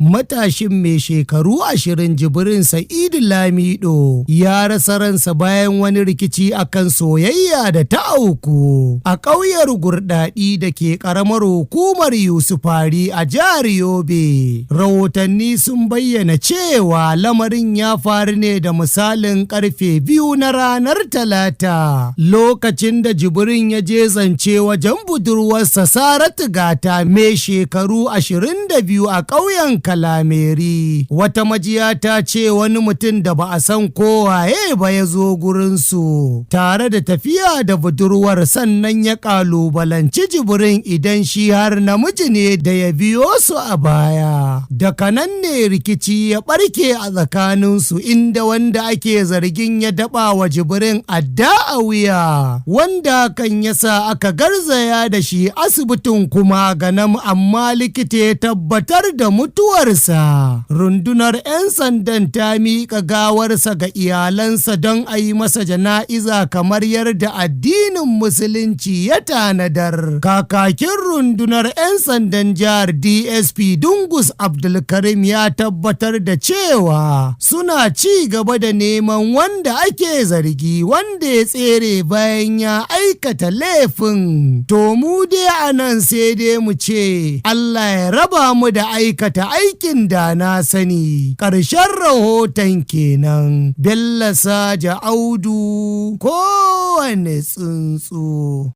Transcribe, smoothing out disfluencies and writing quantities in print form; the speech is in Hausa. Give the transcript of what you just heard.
Matashin mai shekaru 20, Jibrin Sa'idu Lamido, ya rasa ransa bayan wani rikici akan soyayya da ta auku a ƙauyar Gurdaɗi da ke ƙaramar hukumar Yusufari a jihar Yobe. Rahotanni sun bayyana cewa lamarin ya faru ne da misalin karfe 2 na ranar Talata, lokacin da Jibrin ya je zance wajen budurwarsa Saratu Gata mai shekaru 22 a ƙauyen Kalameri. Wata majiya ta ce wani mutum da ba a san kowaye ba ya zo gurinsu tare da tafiya da budurwar, sannan ya ƙalubalanci Jibrin idan shi har namiji ne da ya biyo su a baya. Daga nan ne rikici ya ɓarke a tsakaninsu, inda wanda ake zargin ya daɓa wa Jibrin adda a wuya, wanda kan yasa aka garzaya da shi asibitin kuma ganam, amma likita ya tabbatar da mutuwarsa. Rundunar 'yan sandan ta miƙa gawarsa ga iyalansa don a yi masa jana'iza kamar yadda addinin Musulunci ya tanadar. Kakakin rundunar 'yan sandan jihar, DSP Dungus Abdulkarim, ya tabbatar da cewa suna ci gaba da neman wanda ake zargi, wanda ya tsere bayan ya aikata laifin. To, mu dai a nan sai dai mu ce Allah ya raba mu da aikata aikin da na sani. Ƙarshen rahoton kenan. Bello Saja Audu, Kowane Tsuntsu.